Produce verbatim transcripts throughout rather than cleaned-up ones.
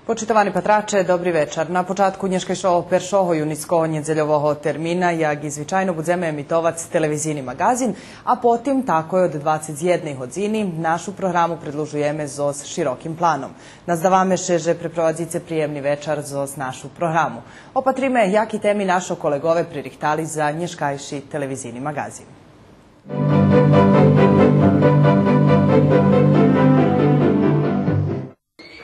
Почитовани патраче, добри вечар. На початку нєшкайшого першого юнийского нєдзельового термина, як и звичайно, будземе емитовац телевизийни маґазин, а потим такой од двацец єдней годзини нашу програму предлужуєме зоз широким планом. Наздаваме ше же препровадзице приємни вечар зоз нашу програму. Опатриме яки теми нашо колеґове пририхтали за нєшкайши телевизийни маґазин.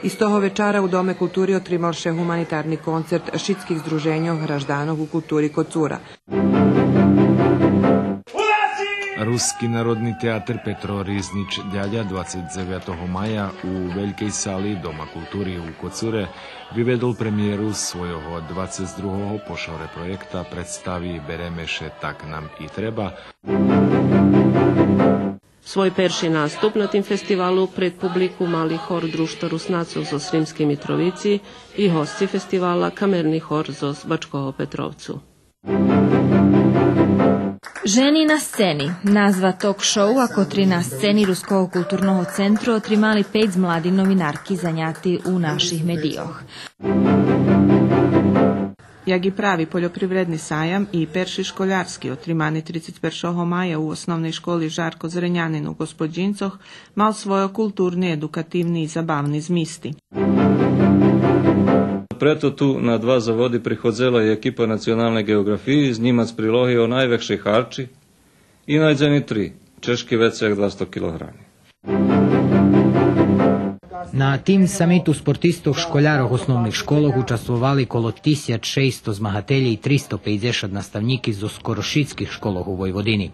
Истого вечара у Доме култури отримал ше гуманитарни концерт шицких здруженьох гражданох у култури Коцура. Руски народни театер „Петро Ризнич Дядя“ двацец дзевятого мая у велькей сали Дома култури у Коцуре виведол премиєру свойого двацец другого по шоре проєкта представи „Береме ше, так нам и треба“. Свой перши наступ на тим фестивалу пред публику мали хор Дружтва Руснацох зоз Сримскей Митровици и госци фестивала, камерни хор зоз Бачкого Петровцу. Жени на сцени. Назва ток-шоу, а котри на сцени Руского културного центру отримали пейц млади новинарки заняти у наших медийох. Як и прави польопривредни саям, и перши школярски, отримани трицец першого мая у Основней школи „Жарко Зренянин“ у Господїнцох, мал свойо културни, едукативни и забавни змисти. Прето ту на два заводи приходзела и екипа Националней ґеоґрафиї знїмац прилоги о найвекшей харчи и найдзени три, чежки вецей як двасто килоґрами. На тим самиту спортистох школярох основних школох участвовали коло тисяч шейсто змагателєй и тристо пейдзешат наставнїки зоз скоро шицких школох у Войводини.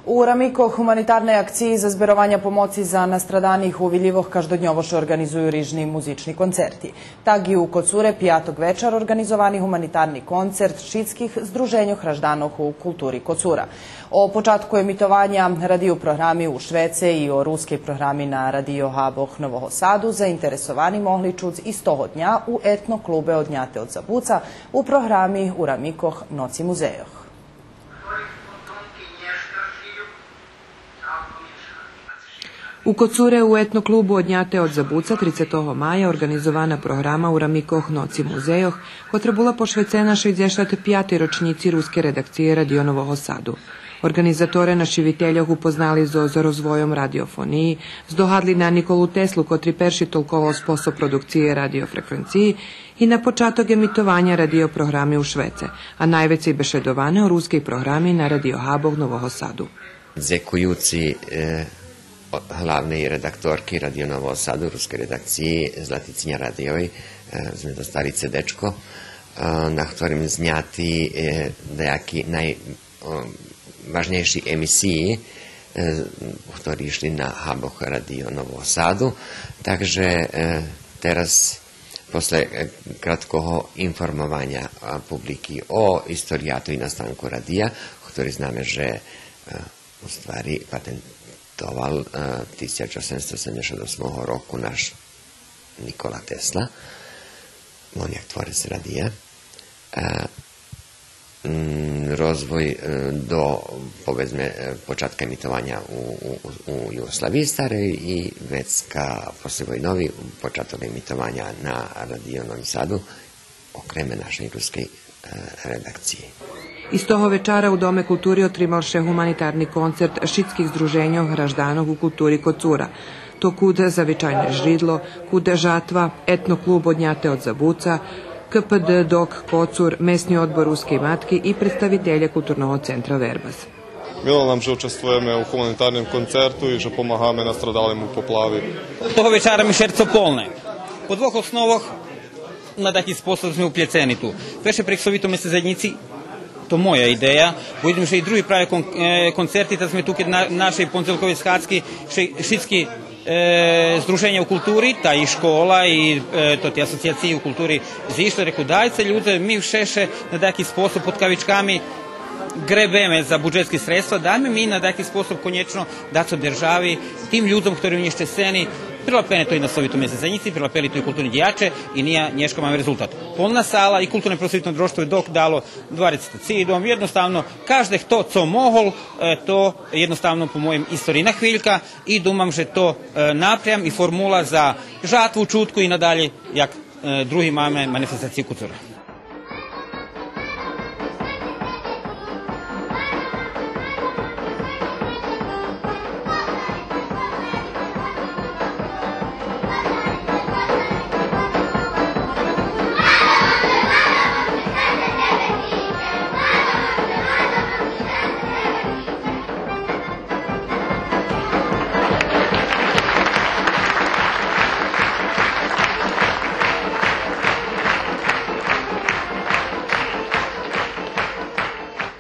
У рамикох гуманитарней акциї за зберованя помоци за настраданих у вилївох каждодньово ше орґанизую рижни музични концерти. Так и у Коцуре пияток вечар орґанизовани гуманитарни концерт шицких здруженьох гражданох у култури Коцура. О початку емитованя радию програми у Швеце и о рускей програми на радио габох Нового Саду заинтересовани могли чуц истого дня у Етно клубе „Одняте од забуца“ у програми у рамикох Ноци музейох. У Коцуре у Етно клубу „Одняте од забуца“ трицетого мая орґанизована програма у рамикох Ноци музейох, котра була пошвецена шейдзешат пиятей рочнїци рускей редакциї Радио Нового Саду. Орґанизаторе нащивительох упознали зоз розвойом радиофониї, здогадли на Николу Теслу, котри перши толковал способ продукциї радиофреквенциї, и на початок емитованя радиопрограми у Швеце, а найвецей бешедоване о рускей програми на радио габох Нового Саду. Дзекуюци, е, о-, главней редакторки Радио Нового Саду, рускей редакциї Златици Нярадиєвей, е, зме достали цедечко, е, на хторим зняти, е, даяки най-, о, важнєйши емисиї, е, хтори ишли на габох Радио Нового Саду. Так же, е, тераз после, е, краткого информованя, а, публики о историяту и настанку радия, хтори знаме же, е, у ствари патентовал, е, тисяч осемсто седемдзешат осмого року наш Никола Тесла, он як творец радия. Е, м, розвой, е, до, поведзме, е, початка емитованя у, у, у, у Югославиї старей и вецка послевойнови початок емитованя на Радио Новим Саду, окреме нашей рускей, е, редакциї. Истого вечара у Доме култури отримал ше гуманитарни концерт шицких здруженьох гражданох у култури Коцура. То КУД „Завичайне жридло“, КУД „Жатва“, Етно клуб „Одняте од забуца“, КПД ДОК Коцур, Месни одбор Рускей матки и представителє Културного центра „Вербас“. Мило нам же участвуєме у гуманитарним концерту и же помагаме настрадалим у поплави. Того вечара ми шерцо полне. По двох основох на даяки способ зме уплєцени ту. Перше, прейґ совиту месцей заєднїци, то моя идея, бо видзим же и други правя кон-, е, концерти, та зме ту кед на, нашей пондзелковей схадзки, ше-, шицки, е, здруженя у култури, та и школа, и, е, тоти асоциациї у култури зишли, реку, дайце, людзе, ми вше ше на даяки способ под кавичками гребеме за буджетски средства, дайме ми на даяки способ конєчно дацо держави, тим людзом хтори унєщесцени, Прилапене то и на Совиту месни заєднїци, прилапели то и културни дїяче и ния нєшка маме резултат. Полна сала и Културно-просвитно дружтво ДОК дало два рецитацийни дом. Єдноставно, кажде хто цо могол, е, то єдноставно по моїм историї на хвилька и думам же то, е, напрям и формула за жатву чутку и надалєй, як, е, други маме манифестациї у Коцуре.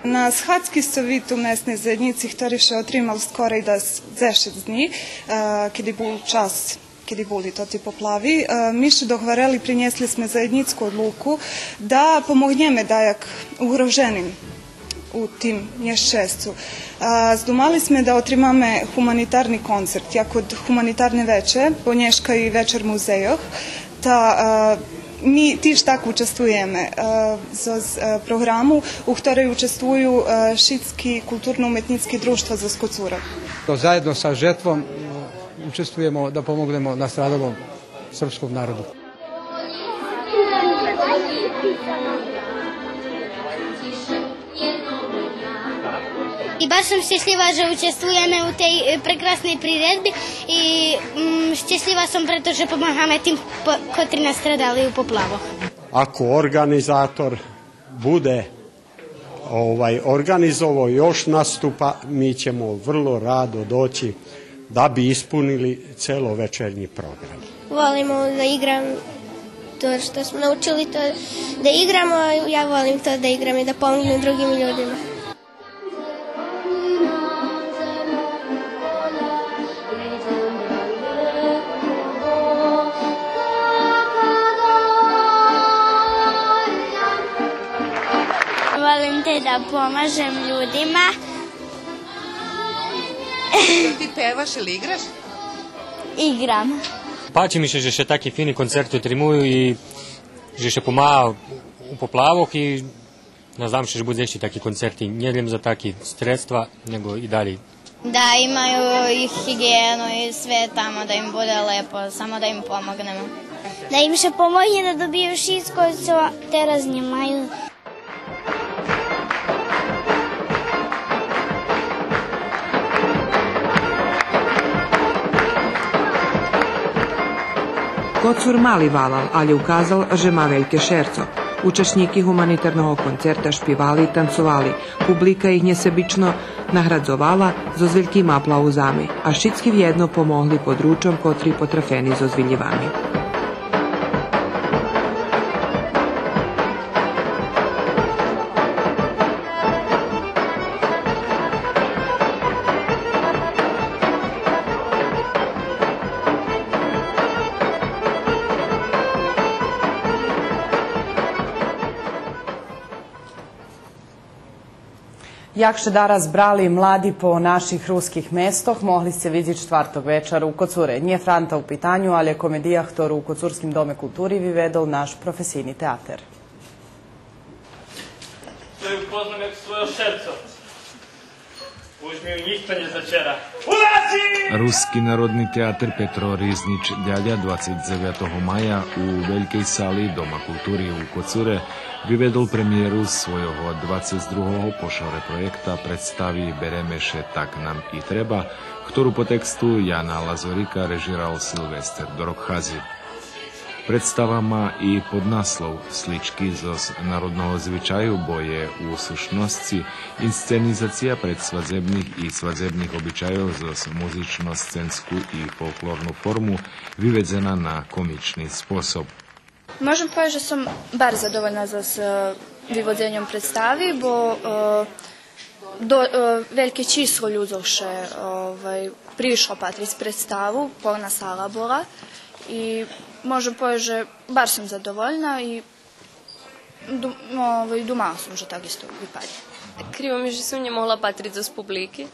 На схадзки Совиту месней заєднїци, хтори ше отримал скорей да с-, дзешец днї, е, кеди бул час, кеди були тоти поплави, е, ми ше догварели, принєсли зме заєднїцку одлуку да помогнєме даяк угроженим у тим нєщесцу. Е, здумали зме да отримаме гуманитарни концерт, як од гуманитарне вече, бо нєшка и вечер музейох, та, е, ми тиж так учествуєме, е, зоз, е, програму у хторей учествую, е, шицки културно-уметнїцки дружтва зоз Коцура. Заєдно са Жетвом, е, учествуєме да помогнеме настрадалом српском народу. И баш сом щешлїва же учествуєме у тей, е, прекрасней приредби и, м, щешлїва сом прето же помагаме тим по-, котри настрадали у поплавох. Ако орґанизатор буде, овај, орґанизовао још наступа, ми ћемо врло радо доћи да би испунили целовечерњи програм. Волимо да играм то што смо научили, то да играмо, а ја волим то да играм и да помогнем другим људима. Волим те да помажем људима. Ти певаш или играш? Играм. Пачи ми ше же ше таки фини концерти отримую и же ше помага у поплавох и наздавам ше же будзе ище таки концерти. Нє лєм за таки средства, нєго и далєй. Да имаю и гиґијену и све тамо, да им буде лепо, само да им помогнемо. Да им ше помогне да добију шицко цо тераз нємаю. Коцур мали валал, алє указал же ма вельке шерцо. Учашнїки гуманитарного концерта шпивали и танцовали. Публика их нєсебично наградзовала зоз велькима аплаузами, а шицки вєдно помогли подручом котри потрафени зоз вилївами. Як ше дараз збрали млади по наших руских местох, могли сце видзиц штварток вечар у Коцуре. Нє Франта у питаню, алє комедия хтору у Коцурским доме култури виведол наш професийни театер. Што ю познам як свойо шерцо. Уж ми ю нїхто нє зачера. Руски народни театер Петро Ризнич Дядя двацец дзевятого мая у велькей сали Дома култури у Коцуре виведол премиєру свойого двацец другого по шоре проєкта представи Береме ше, так нам и треба, хтору по тексту Яна Лазорика режирал Силвестер Доробхази. Представа ма и поднаслов Слички зоз народного звичаю, бо є у сущносци инсценизация предсвадзебних и свадзебних обичайох зоз музично-сценску и фолклорну форму, виведзена на комични способ. Можем повесц же сом барз задовольна зоз, е, виводзеньом представи, бо, е, до-, е, вельке число людзох ше, овай, пришло патриц представу, полна сала була. И можем повесц же барз сом задовольна и ду-, овай, думала сом же так исто випаднє. Криво ми же сом нє могла патриц зоз публики.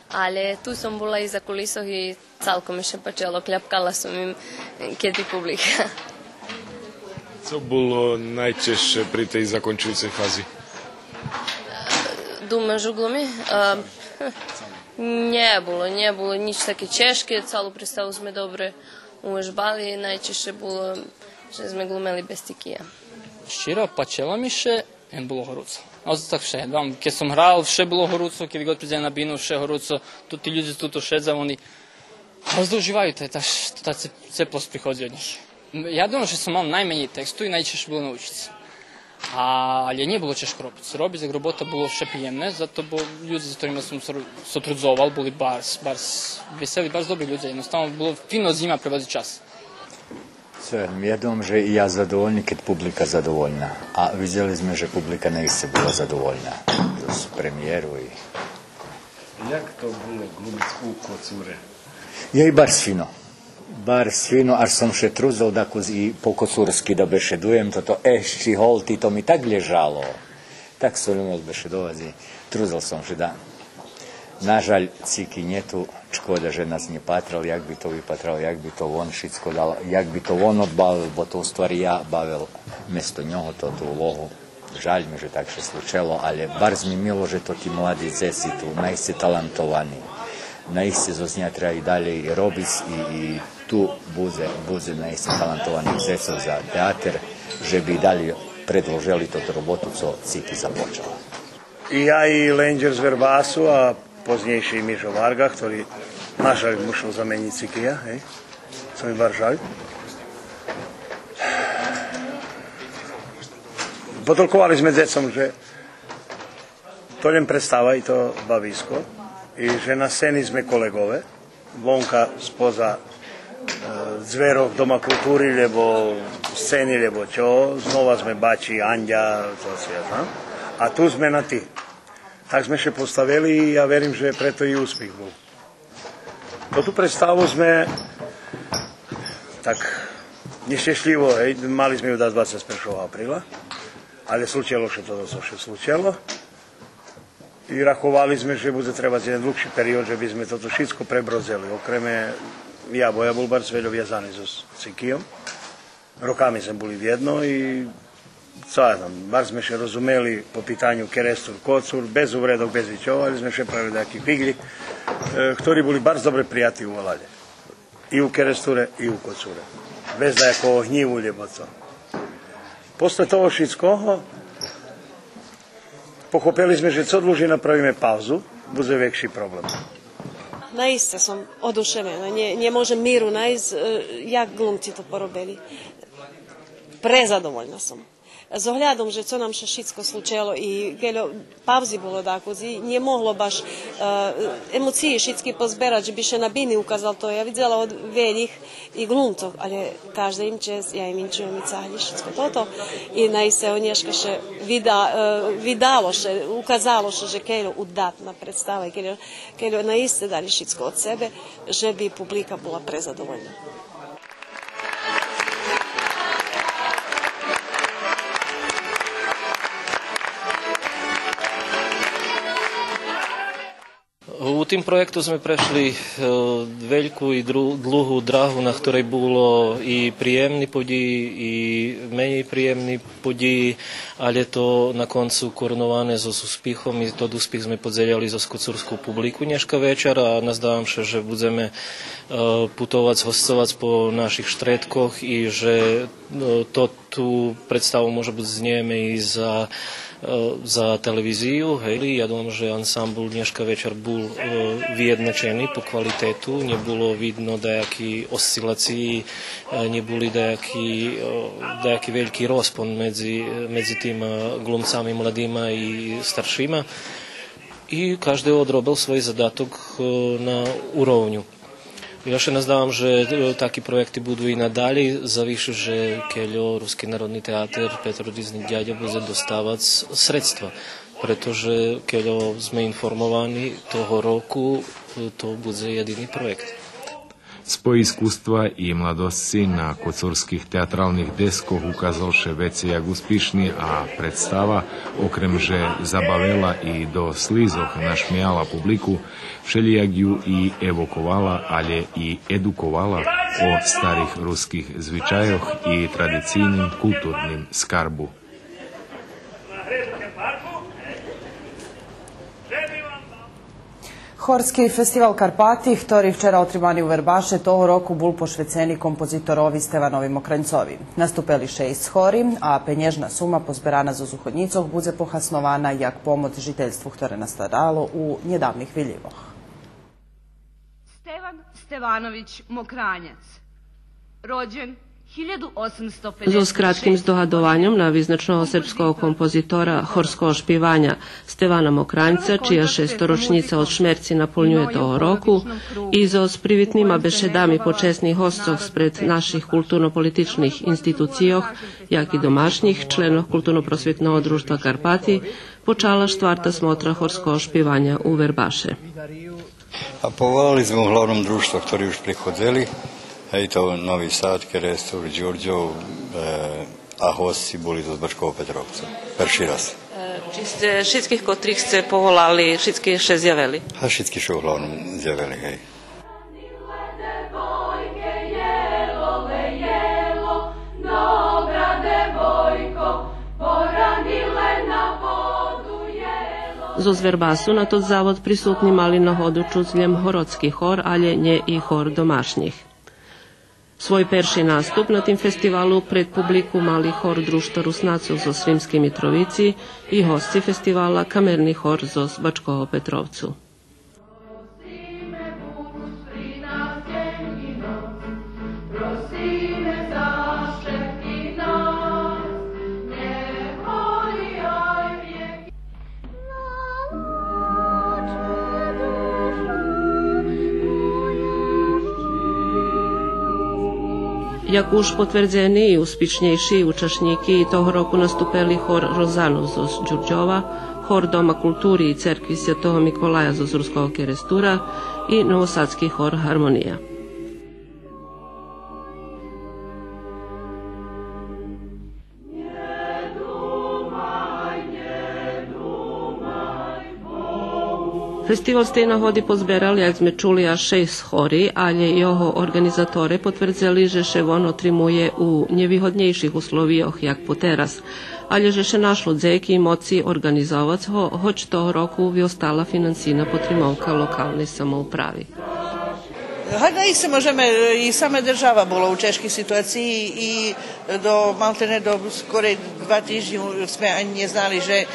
Але ту сом була и за кулисох и цалком ми ше пачело, кляпкала сом им, кед и публика. Цо було найчежше при тей закончуюцей фази? Думаш у глуми? А, нє було, нє було нїч таке чежке, цалу представу зме добре увежбали, найчежше було же зме глумели без цикия. Щиро, пачело ми ше, лєм було горуцо. Оз так вше, дам, кед сом грал, вше було горуцо, кед год придзем на бину, вше горуцо, ту ти людзе ту, ту шедза, вони, а, злоуживаю, то є та, та це-, цеплосц приходзи од нїх. Я думам же сом мал найменєй тексту и найчежше було научиц ше. А, але нє було чежко робиц. Робиц як робота було вше приємне, зато бо людзе за хторима сом со-, сотрудзовал були барз, барз весели, барз добри людзе. Єдноставно було фино з нїма преводзиц час. Цо, я думам же и я задовольни кед публика задовольна. А видзели зме же публика наисце була задовольна зоз премиєру и... Як то було глумиц у Коцуре? Єй, барз фино. Барз фино, аж сом ше трудзел дакус и по коцурски да бешедуєм, тото ещи голти, то ми так лєжало. Так сом любел бешедовац и трудзел сом ше да. Нажаль, Цики нє ту, шкода же нас нє патрел, як би то випатрало, як би то вон шицко дал, як би то вон одбавел, бо то у ствари я бавел место нього тоту улогу. Жаль ми же так ше случело, але барз ми мило же тоти млади дзеци ту, наисце талантовани, наисце зоз нїма треба и далєй робиц и, и ту будзе, будзе наисце талантованих дзецох за театер, же би и далєй предлужели тоту роботу цо Цики започал. И я и Ленджер з Вербасу, а познєйше и Мишо Варґа, хтори, нажаль, мушел заменїц Цикия, гей, цо ми барз жаль. Потолковали зме дзецом же то лєм представа и то бависко, и же на сцени зме колеґове, вонка споза, е, дзвери Дома култури, лєбо сцени, лєбо чого, знова зме бачи, андя, то цо я знам. А ту зме на ти. Так зме ше поставели и я верим же прето и успих бул. Тоту представу зме так нєщешлїво, гей, мали зме ю дац двацец першого априла, але случело ше то, цо ше случело. И раховали зме же будзе требац єден длугши период же би зме тото шицко пребродзели. Окреме я, бо я бул барз вельо вязани зоз Цикийом. Роками зме були вєдно и, цо я знам, барз зме ше розумели по питаню Керестур, Коцур, без увредох, без нїчого, але зме ше правели даяки фиґлї, е, хтори були барз добре прияти у валалє. И у Керестуре, и у Коцуре. Без даякого гнїву, лєбо цо. После того шицкого похопели зме же цо длужи направиме паузу, будзе векши проблем. Наисце сом одушевена, нє, нє можем миру наисц, е, як глумци то поробели. Презадовольна сом. З оглядом же цо нам ше шицко случело и кельо паузи було дакус и нє могло баш, е, емоциї шицки позберац, же би ше на бини указал, то я видзела од велїх и глумцох, але кажда им чесц, я им винчуєм и цаглї, шицко тото. И наисце нєшка ше вида-, е, видало ше, указало ше же кельо удатна представа, и кельо, кельо наисце дали шицко од себе, же би публика була презадовольна. У тим проєкту зме прешли, е, вельку и дру-, длугу драгу, на хторей було и приємни подїї, и менєй приємни подїї, але то на концу коруноване зоз успихом и тот успих зме подзеляли зоз коцурску публику нєшка вечар, а наздавам ше же будземе, е, путовац, госцовац по наших штредкох и же, е, тоту представу може буц знєме и за, е, за телевизию, гей. Я думам же ансамбл нєшка вечар бул, е, виєдначени по квалитету, нє було видно даяки осцилациї, е, нє були даяки, е, даяки вельки розпон медзи, медзи тима, е, глумцами младима и старшима. И кажде одробел свой задаток, е, на уровню. Я ше наздавам же, е, таки проєкти буду и надалєй, завише же кельо Руски народни театер Петро Ризник Дядя будзе доставац средства, прето же кельо зме информовани того року, е, то будзе єдини проєкт. Спой искуства и младосци на коцурских театралних дескох указал ше вецей як успишни, а представа, окрем же забавела и до слизох нашмияла публику, вшелїяк ю и евоковала, алє и едуковала о старих руских звичайох и традицийним културним скарбу. Хорски фестивал Карпати, хтори вчера отримани у Вербаше, того року бул пошвецени композиторови Стеванови Мокранцови. Наступели шейсц хори, а пенєжна сума позберана зоз уходнїцох будзе похаснована як помоц жительству хторе настрадало у нєдавних вилївох. Стеван Стеванович Мокранєц. Рођен Зоз кратким здогадованьом на визначного сербского композитора хорского шпиваня Стевана Мокраньца, чия шесторочнїца од шмерци наполнює того року, и зоз привитнима бешедами почесних госцох спред наших културно-политичних институцийох, як и домашнїх, членох Културно-просвитного дружтва Карпати, почала штварта смотра хорского шпиваня у Вербаше. А поволали зме углавном дружтва хтори уж приходзели, гей, то Нови Сад, Керестур, Дюрдьов, е, а госци були зоз Бачкого Петровца. Перши раз. Е, чи сце шицких котрих сце поволали, шицки ше зявели? А шицки ше углавном зявели, гей. Зоз Вербасу на тот завод присутни мали нагоду чуц лєм городски хор, алє нє и хор домашнїх. Свой перши наступ на тим фестивалу пред публику мали хор Дружтва Руснацох зоз Сримскей Митровици и госци фестивала, камерни хор зоз Бачкого Петровцу. Як уж потвердзени и успишнєйши учашнїки, и того року наступели хор Розанов зоз Дюрдьова, хор Дома култури и церкви Святого Миколая зоз Руского Керестура и новосадски хор Гармония. Фестивал з тей нагоди позберал, як зме чули, аж шейсц хори, алє його орґанизаторе потвердзели же ше вон отримує у нєвигоднєйших условийох як потераз, алє же ше нашло дзеки моци орґанизовац го, гоч того року виостала финансийна потримовка локалней самоуправи. Гайда исте можеме, и сама держава була у чежкей ситуациї и до, малтене до скоро два тижнї сме анї нє знали же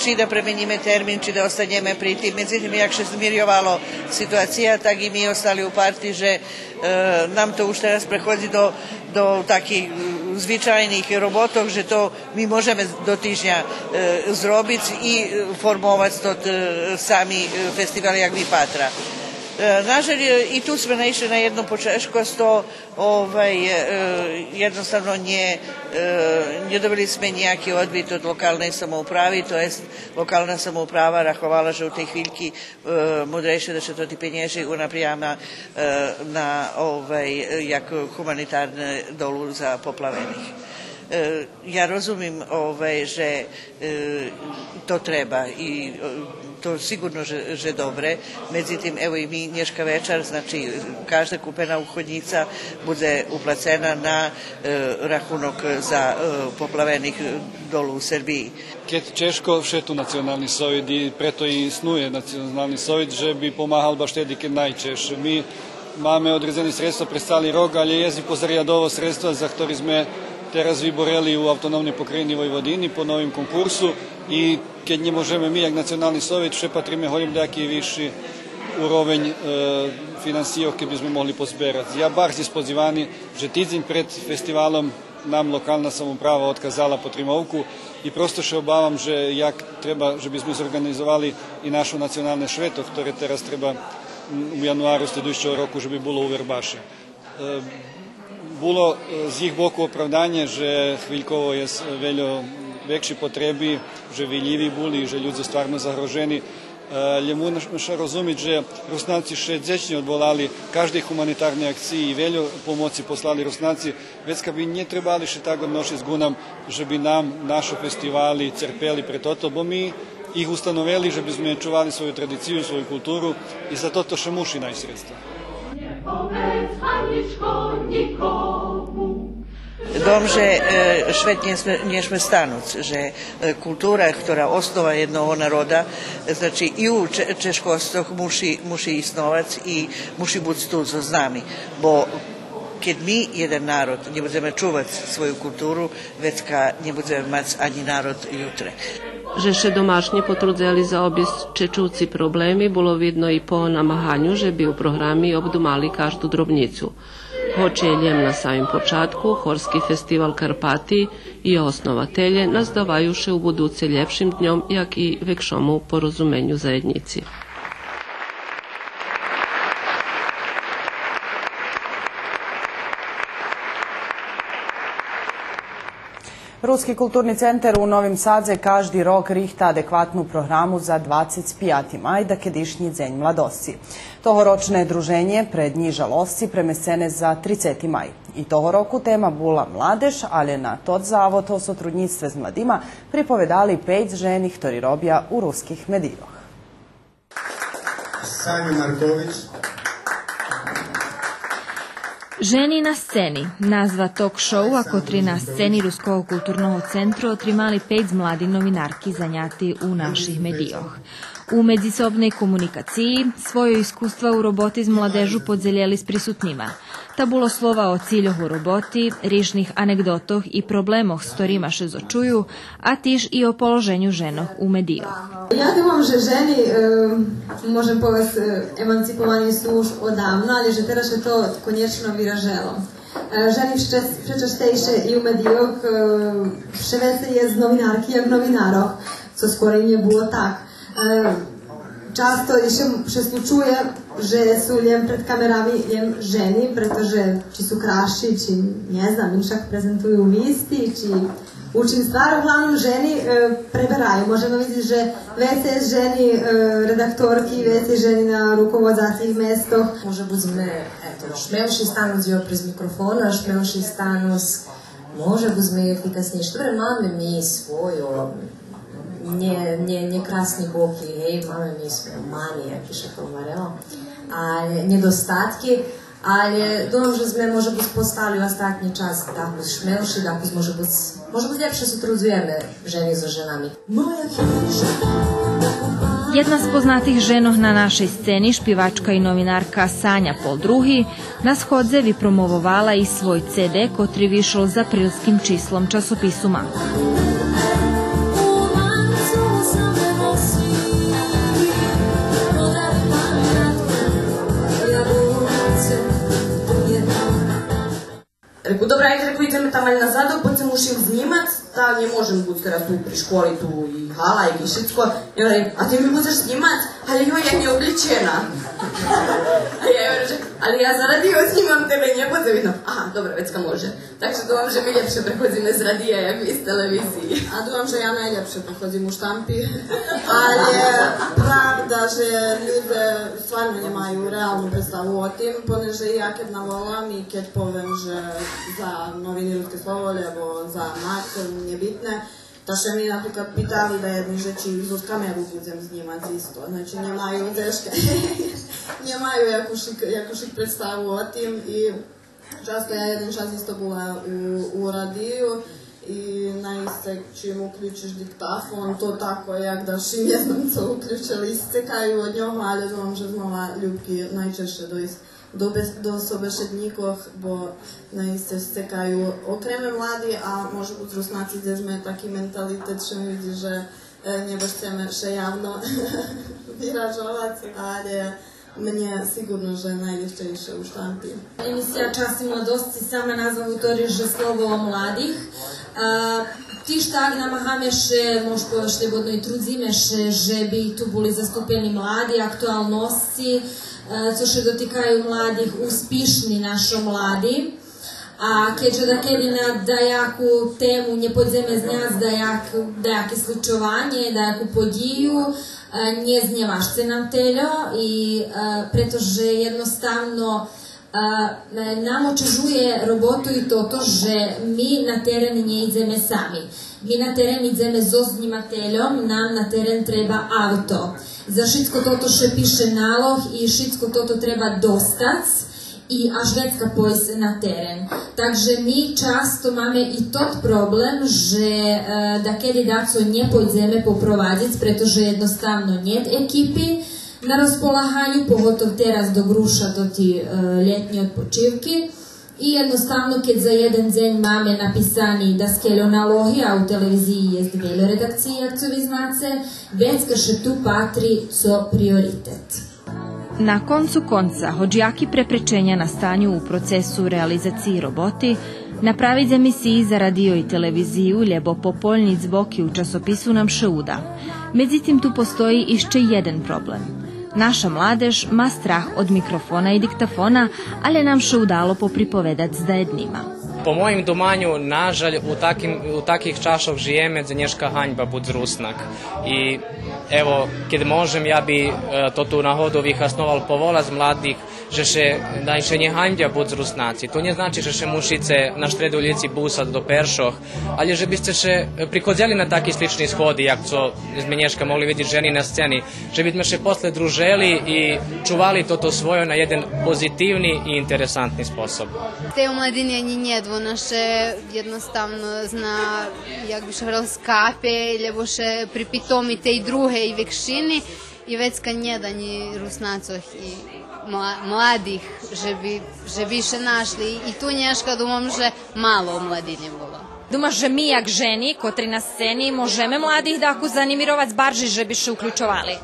чи да пременїме термин, чи да останєме при тим. Медзитим, як ше змирйовала ситуация, так и ми остали упарти же, е, нам то уж тераз преходзи до, до таких, е, звичайних роботох, же то ми можеме до тижня, е, зробиц и, е, формовац тот, е, сами, е, фестивал як випатра. Е, нажаль, е, и ту сме наишли на єдну почежкост, то, овай, е, єдноставно нє, е, нє добили сме нїяки одвит од локалней самоуправи, то єст локална самоуправа раховала же у тей хвильки, е, мудрейше да ше тоти пенєжи унапряма, е, на, овай, е, як гуманитарне долу за поплавених. Е, Я розумим, овай, же, е, то треба и, е, то сиґурно же, же добре. Медзитим, ево и ми нєшка вечар, значи, кажда купена уходнїца будзе уплацена на, е, рахунок за, е, поплавених долу у Сербиї. Кед чежко, вше ту Национални совит и прето и иснує Национални совит, же би помагал баш теди кед найчежше. Ми маме одредзени средства през цали рок, алє єст и позарядово средства за хтори зме тераз виборели у Автономней Покраїни Войводини по новим конкурсу и кед нє можеме ми, як Национални совит, вше патриме голєм даяки висши уровень, е, финансийох кед би зме могли позберац. Я барз сподзивани же тидзень пред фестивалом нам локална самоуправа одказала потримовку и просто ше обавам же як треба же би зме зорґанизовали и нашо националне швето, хторе тераз треба, м, у януару слїдуюцого року же би було у Вербаше. Е, було, е, з їх боку оправданє же хвильково єст вельо векши потреби, же вилїви були, же людзе стварно загрожени. Е, лєм муша розумиц же Руснаци ше дзечнє одволали каждей гуманитарней акциї и вельо помоци послали Руснаци, вецка би нє требали ше так одношиц ґу нам, же би нам нашо фестивали церпели пре тото, бо ми их установели же би зме чували свою традицию, свою културу и за тото ше муши найсц средства. Думам же, е, швет нє шме, нє шме стануц, же, е, култура, котра основа єдного народа, значи, и у че-, чежкосцох муши, муши исновац и муши буц ту зоз нами. Бо кед ми, єден народ, нє будземе чувац свою културу, вецка нє будземе мац анї народ ютре. Же ше домашнє потрудзели заобисц чечуци проблеми, було видно и по намаганю же би у програми обдумали кажду дробнїцу. Гоч є лєм на самим початку, Хорски фестивал Карпати и основателє наздаваю ше у будуце лєпшим дньом, як и векшому порозуменю заєднїци. Руски културни центер у Новим Садзе кажди рок рихта адекватну програму за двацец пияти май, дакедишнї Дзень младосци. Тогорочне друженє Пре днї жалосци премесцене за трицети май. И того року тема була младеж, алє на тот завод о сотруднїцтве з младима приповедали пейц жени хтори робя у руских медийох. Саня Маркович. Жени на сцени, назва ток-шоу, а котри на сцени Руского културного центру отримали пейц млади новинарки заняти у наших медийох. У медзисобней комуникациї свойо искуства у роботи з младежу подзелєли з присутнима. Та було слова о цильох у роботи, рижних анекдотох и проблемох з хторима ше зочую, а тиж и о положеню женох у медийох. Я думам же жени, е, можем повесц, е, еманциповани су уж одавно, алє же тераз ше то конєчно виражело. Е, жени вше-, вше чаштейше и у медийох, е, вше вецей єст новинарки як новинарох, цо скорей нє було так. Е, часто ище ше случує же су лєм пред камерами лєм жени, прето же чи су красши, чи, нє знам, иншак презентую висти, чи учинствару, углавним жени, е, пребераю. Можеме видзиц же вецей жени, е, редакторки, вецей жени на руководзацих местох. Може буц зме, ето, шмелши стануц през микрофона, шмелши стануц, може буц зме ефикаснєйши. Добре, маме ми свойо, нє, нє, нє красни боки, гей, маме ми свойо мани, як би ше то говорело, а нєдостатки, алє думам же зме, може буц, постали остатнї час дакус шмелши, дакус, може буц, може буц лєпше сотрудзуєме жени зоз женами. Єдна з познатих женох на нашей сцени, шпивачка и новинарка Саня Полдруги, на сходзе випромововала и свой Ц Д, котри вишол з априлским числом часопису Мак. Реку, добре, айде, реку, идземе там алє назад, бо цо мушим знїмац, та нє можем буц тераз ту при школи, ту и гала, и шицко. И она, а ти ми будзеш знїмац? Алє йой, я нє облїчена. А я говорю же, алє я за радио знїмам тебе, нє будзе видно. Ага, добре, вецка може. Так же думам же ми лєпше преходзиме з радия, як ви з телевизиї. А думам же я найлєпше преходзим у штампи. Алє правда же людзе стварно нємаю реалну представу о тим, понеже я кед наволам и кед повем же за новини Руске слово, лєбо за Мак, нєбитне, та ше ми наприклад питали даєдни же чи зоз камеру будзем знїмац исто. Значи, нємаю дзешка, нємаю якушик, якушик представу о тим и часто я єден час исто була у, у радию и наисце чим уключиш диктафон, то тако як да ши нє знам цо уключели, сцекаю од нього, алє думам же знова любки найчежше дойсц до бес-, до собешеднїкох, бо наисце сцекаю окреме млади, а може буц Руснаци, дзе зме таки менталитет, ше ми видзи же, е, нє баш сцеме ше явно виражовац, алє мнє сиґурно же найлєгчейше у штампи. Емисия Часи младосци, сама назва гутори же слово о младих. А, тиж так намагаме ше, мож повесц шлєбодно, и трудзиме ше же би ту були заступени млади, актуалносци, е, цо ше дотикаю младих, успишни нашо млади. А кед же дакеди на даяку тему нє пойдземе зняц даяк-, даяке случованє, даяку подїю, Е, нє знємашце нам тельо и, е, прето же єдноставно, е, нам очежує роботу и тото же ми на терен нє идземе сами. Ми на терен идземе зоз знїмательом, нам на терен треба авто. За шицко тото ше пише налог и шицко тото треба достац и аж вецка пойсц на терен. Так же ми часто маме и тот проблем же, е, дакеди дацо нє пойдземе попровадзиц, прето же єдноставно нєт екипи на розполаганю, поготов тераз док руша тоти, е, лєтнї одпочивки. И єдноставно, кед за єден дзень маме написани даскельо налоги, а у телевизиї єст вельо редакциї, як цо ви знаце, вецка ше ту патри цо приоритет. На концу конца, гоч яки препреченя настаню у процесу реализациї роботи, направиц емисиї за радио и телевизию, лєбо пополнїц боки у часопису нам ше уда. Медзитим, ту постої ище єден проблем. Наша младеж ма страх од микрофона и диктафона, алє нам ше удало поприповедац з даєднима. По моїм думаню, нажаль, у таким, у таких чашох жиєме, дзе нєшка ганьба буц Руснак. И, ево, кед можем, я би, е, тоту нагоду вихасновал поволац младих же ше най ше нє ганьбя буц Руснаци. То нє значи же ше мушице на штреду улїци бусац до першох, алє же бисце ше, е, приходзели на таки слични сходи, як цо зме нєшка могли видзиц жени на сцени, же бизме ше после дружели и чували тото свойо на єден позитивни и интересантни способ. Тей омладини анї нєт, вона ше єдноставно зна, як би ше говорело, скапе, лєбо ше припитоми тей другей векшини. И вецка нєт анї Руснацох и мла-, младих, же би, же би ше нашли. И ту нєшка думам же мало младини було. Думаш же ми, як жени, котри на сцени, можеме младих дакус занімировац баржей же би ше уключовали?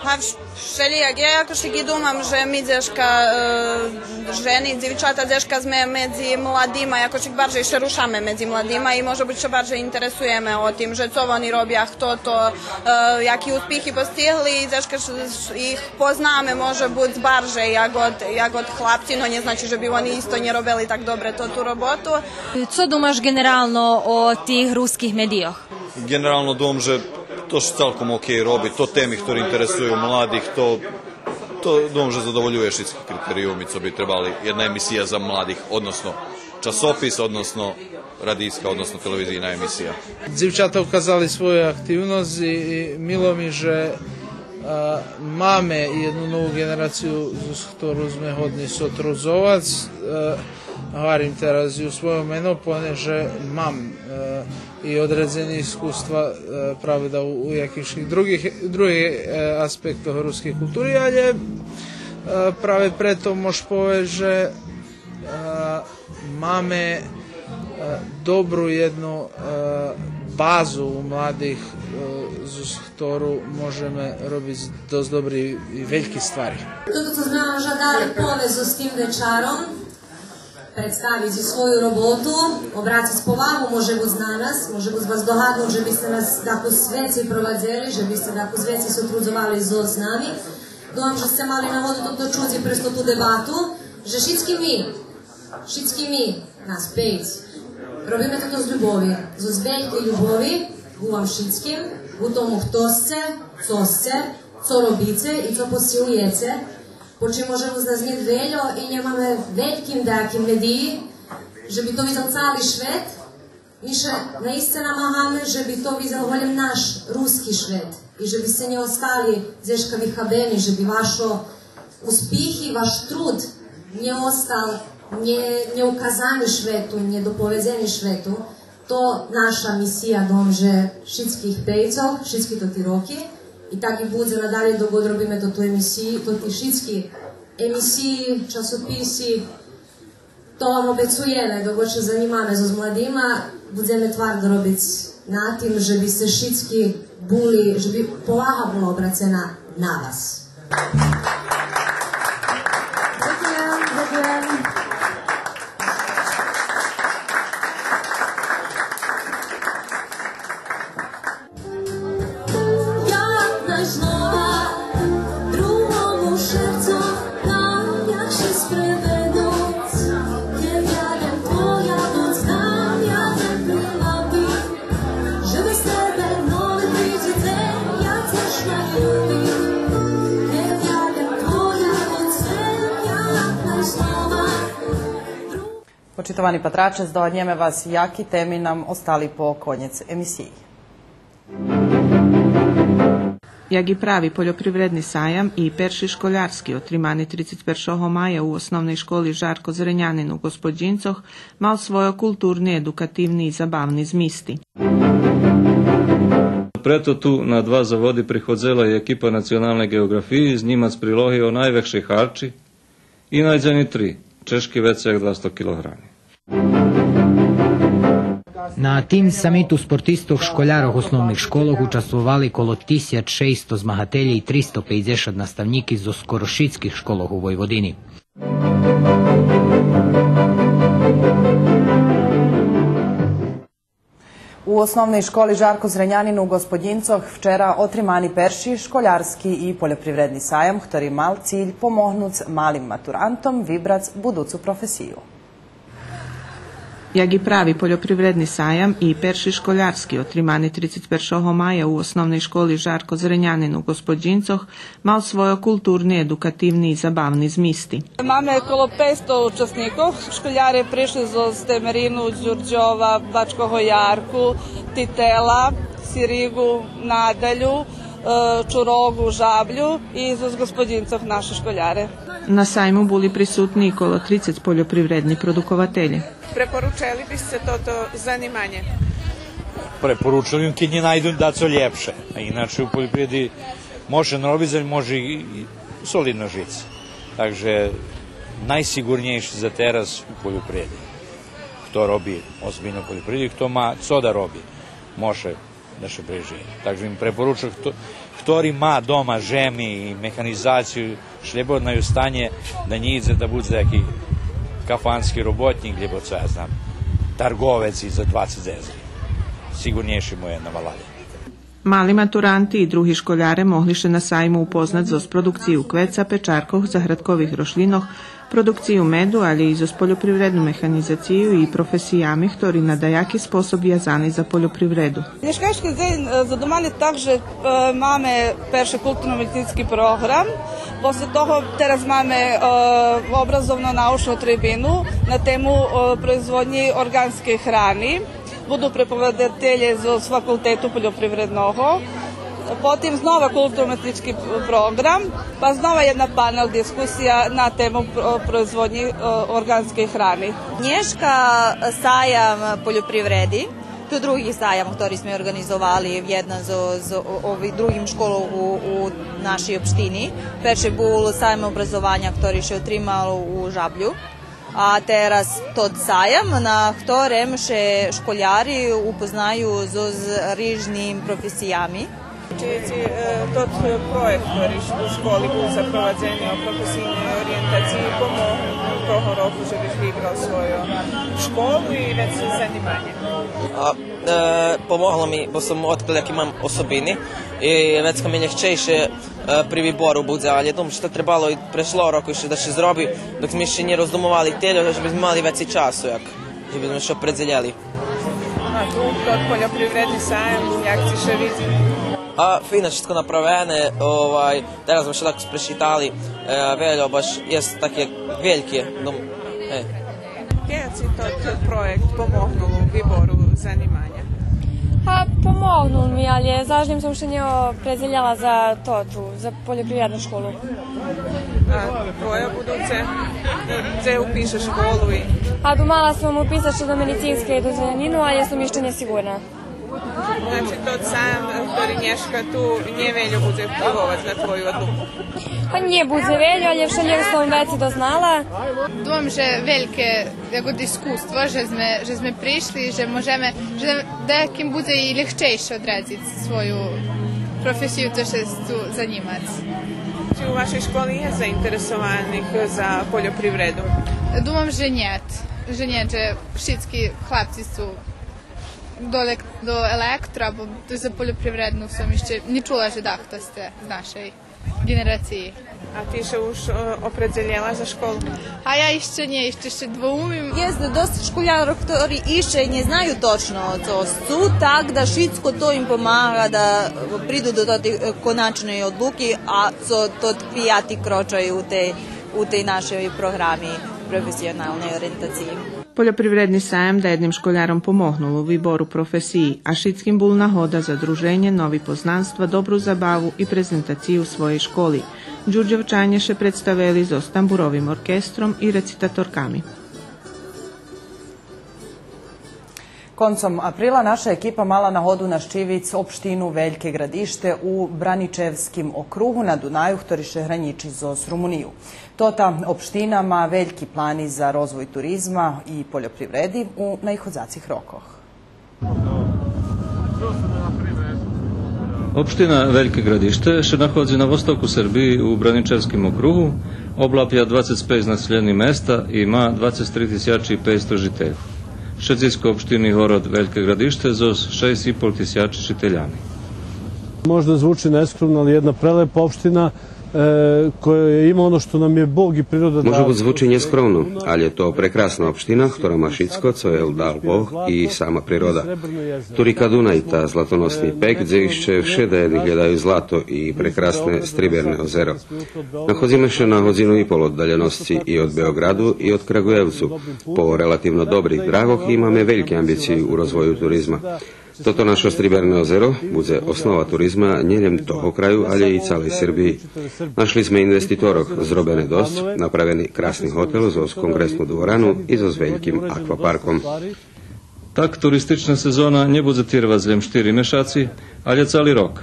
Га, вш-, вшелїяк. Я якошик и думам же ми дзешка, е, жени, дзивчата дзешка зме медзи младима, якошик баржей ше рушаме медзи младима и, може буц, ше баржей интересуєме о тим же цо вони робя, хто то, е, яки успихи постигли, и дзешка ш-, ш-, их познаме, може буц, баржей як од, як од хлапци, но нє значи же би вони исто нє робели так добре тоту роботу. Цо думаш ґенерално о тих руских медийох? Ґенерално думам же то ше цалком окей роби, то теми хтори интересую младих, то, то думам же задоволює шицки критериюми цо би требали єдна емисия за младих, односно часопис, односно радийска, односно телевизийна емисия. Дзивчата указали свою активносц и, и мило ми же, а, маме єдну нову ґенерацию зоз хтору зме годни сотрудзовац. Е, гварим тераз и у свойо мено, понеже мам, е, и одредзени искуства, е, правда, у, у якихшик других, других, е, аспектох рускей култури, алє, е, праве прето мож повесц же, е, маме, е, добру єдну, е, базу у младих, е, зоз хтору можеме робиц досц добри и вельки ствари. Тото цо зме вам жадали повесц зоз тим вечаром, представиц и свою роботу, обрациц повагу, може буц, на нас, може буц, вас догаднуц же бисце нас дакус вецей провадзели, же бисце дакус вецей сотрудзовали зоз нами. Думам же сце мали нагоду тото чуц и през тоту дебату, же шицки ми, шицки ми, нас пейц, робиме тото з любови, зоз велькей любови ґу вам шицким, ґу тому хто сце, цо сце, цо робице и цо посилуєце. Почим може буц нас нєт вельо и нємаме вельки даяким медиї, же би то видзел цали швет, ми ше наисце намагаме же би то видзел голєм наш руски швет и же би сце нє остали дзешка вихабени, же би вашо успихи, ваш труд нє остал нє, нєуказани швету, нєдоповедзени швету. То наша мисия, думам же шицких пейцох, шицки тоти роки. И так и будзе надалєй док ґод робиме тоту емисию, тоти шицки емисиї, часописи. То вам обецуєме, док ше занїмаме зоз младима, будземе твардо робиц на тим же би сце шицки були, же би повага була обрацена на вас. Дзекуєм, дзекуєм. Почитовани патраче, здогаднєме вас яки теми нам остали по конєц емисиї. Як и прави польопривредни саям, и перши школярски, отримани трицец першого мая у Основней школи Жарко Зренянин у Ґосподїнцох, мал свойо културни, едукативни и забавни змисти. Прето ту на два заводи приходзела и екипа Националней ґеоґрафиї знїмац прилоги о найвекшей харчи и найдзени три, чежки вецей як двасто килоґрами. На тим самиту спортистох школярох основних школох участвовали коло тисяч шейсто змагателєй и тристо пейдзешат наставнїки зоз скоро шицких школох у Войводини. У Основней школи Жарко Зренянин у Ґосподїнцох вчера отримани перши школярски и польопривредни саям, хтори мал циль помогнуц малим матурантом вибрац будуцу професию. Як и прави польопривредни саям, и перши школярски, отримани трицец першого мая у Основней школи Жарко Зренянин у Ґосподїнцох, мал свойо културни, едукативни и забавни змисти. Маме коло пейсто учасникох. Школяре пришли зоз Темерину, Дюрдьова, Бачкого Ярку, Титела, Сириґу, Надалю, е, Чуроґу, Жаблю и зоз Ґосподїнцох наши школяре. На сайму були присутни и коло трицец польопривредни продукователє. Препоручели би сце тото заниманє? Препоручел бим кед нє найду дацо лєпше. А иначе у польопривреди може наробиц, а може и, и солидно жиц. Так же найсиґурнєйше за тераз у польопривреди. Хто роби озбильно польопривреду, хто ма цо да роби, може да ше прежиє. Так же им препоручел, хто, хтори ма дома жеми и механизацию, шлєбодно ю станє, да нє идзе да будзе яки кафански роботнїк, лєбо цо я знам, тарговец и за двацец езри. Сиґурнєйше му є на валалє. Мали матуранти и други школяре могли ше на сайму упознац зоз продукцию квеца, печаркох, заградкових рошлїнох, продукцию меду, алє и зоз польопривредну механизацию и професиями хтори на даяки способ вязани за польопривреду. Нєшкашки дзень, е, задумали так же, е, маме перши културно-уметнїцки програм, после того тераз маме, е, образовно-научну трибину на тему, е, производнї орґанскей храни. Буду преподавателє зоз факултету польопривредного, потим знова културно-уметнїцки програм, па знова єдна панел дискусия на тему про-, производнї, е, орґанскей храни. Нєшка саям польопривреди, то други саям хтори зме орґанизовали вєдно зоз, зоз о-, ови-, другим школох у, у нашей општини. Перши бул саям образованя хтори ше отримал у Жаблю. А тераз тот саям, на хторем ше школяри упознаю зоз рижним професиями. Чи, чи, е, тот проєкт хтори у школи бул запровадзени о професийней ориєнтациї помогол того року же биш вибрал свою школу и вецей заниманє? А, е, помогло ми, бо сом одкрил яки мам особини и вецка ми лєгчейше е, при вибору будзе, алє думам же то требало и прешлого року ище да ше зроби, док зме ище нє роздумовали тельо, же би зме мали вецей часу, як, же би зме ше опредзелєли. А ту, тот польопривредни саям, як ци ше видзи? А, фино, шицко направене, овай, тераз зме ше так спрешитали, е, вельо, баш єст таке вельке, дум-, е. Кельо ци тот проєкт помогнул у вибору заниманя? Па, помогнул ми, алє заш нєм сом ше нє опредзелєла за тоту, за польопривредну школу. А твоє будуце? Дзе упишеш школу и? А думала сом уписац ше до медицинскей и до Зренянину, алє сом ище нєсиґурна. Значи, тот саям, хтори нєшка ту, нє вельо будзе впливовац на твою одлуку? Па нє будзе вельо, алє вшелєк сом вецей дознала. Думам же вельке, як од искуство, же зме, же зме пришли, же можеме, же даяким будзе и лєгчейше одредзиц свою професию, цо ше ту занїмац. Чи у вашей школи є заинтересованих за польопривреду? Думам же нєт, же нєт, же шицки хлапци су до елек-, до електро, або за польопривредну сом ище нє чула же дахто сте з нашей ґенерациї. А ти ше уж, е, опредзелєла за школу? А я ище нє, ище, ище двоумим. Єст досц школярох хтори ище нє знаю точно цо сцу, так да шицко то им помага да приду до тоти, е, коначней одлуки, а цо тот пияти крочай у тей, у тей нашей програми професионалней ориєнтациї. Польопривредни саям даєдним школяром помогнул у вибору професиї, а шицким бул нагода за друженє, нови познанства, добру забаву и презентацию своєй школи. Дюрдьовчанє ше представели зоз тамбуровим оркестром и рецитаторками. Концом априла наша екипа мала нагоду нащивиц општину Вельке Градиште у Браничевским округу на Дунаю, хтори ше гранїчи зоз Румунию. Тота општина ма вельки плани за розвой туризма и польопривреди у наиходзацих рокох. Општина Вельке Градиште ше находзи на востоку Сербиї у Браничевским округу, облапя двацец пейц населєни места и ма двацец три тисячи пейцсто жителю. Шедзиско општини город Вельке Градиште зоз шейсц и пол тисячи жителями. Може да звучи нескромно, али једна прелепа општина, е, која има она што нам је Бог и природа дала. Може буц звучи нєскромно, алє то прекрасна општина, хтора ма шицко цо єй дал Бог и сама природа. Ту рика Дунай та златоносни пек, дзе ище вше даєдни глєдаю злато и прекрасне Стриберне озеро. Находзиме ше на годзину и пол оддалєносци и од Беоґраду и од Крагуєвцу. По релативно добрих драгох имаме вельки амбициї у розвою туризма. Тото нашо Стриберне озеро будзе основа туризма нєлєм того краю, алє и цалей Сербиї. Нашли зме инвеститорох, зробене досц, направени красни готел зоз конґресну дворану и зоз вельким аквапарком. Так туристична сезона нє будзе тирвац лєм штири мешаци, алє цали рок.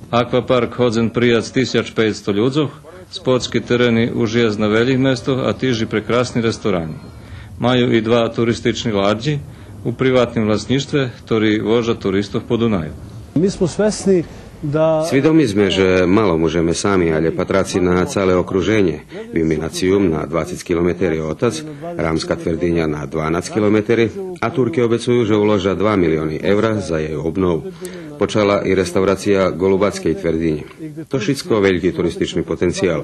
Аквапарк годзен прияц тисяч пейцсто людзох, спортски терени уж єст на велїх местох, а тиж и прекрасни ресторани. Маю и два туристични ладї у приватним власнїштве, хтори вожа туристох по Дунаю. Ми смо свесни да... Свидоми зме же мало можеме сами, алє патраци на цале окруженє, Виминациюм на двацец километери одтадз, Рамска твердиня на дванац километери, а Турки обецую же уложа два милиони евра за єй обнову. Почала и реставрация Голубацкей твердинї. То шицко вельки туристични потенциял.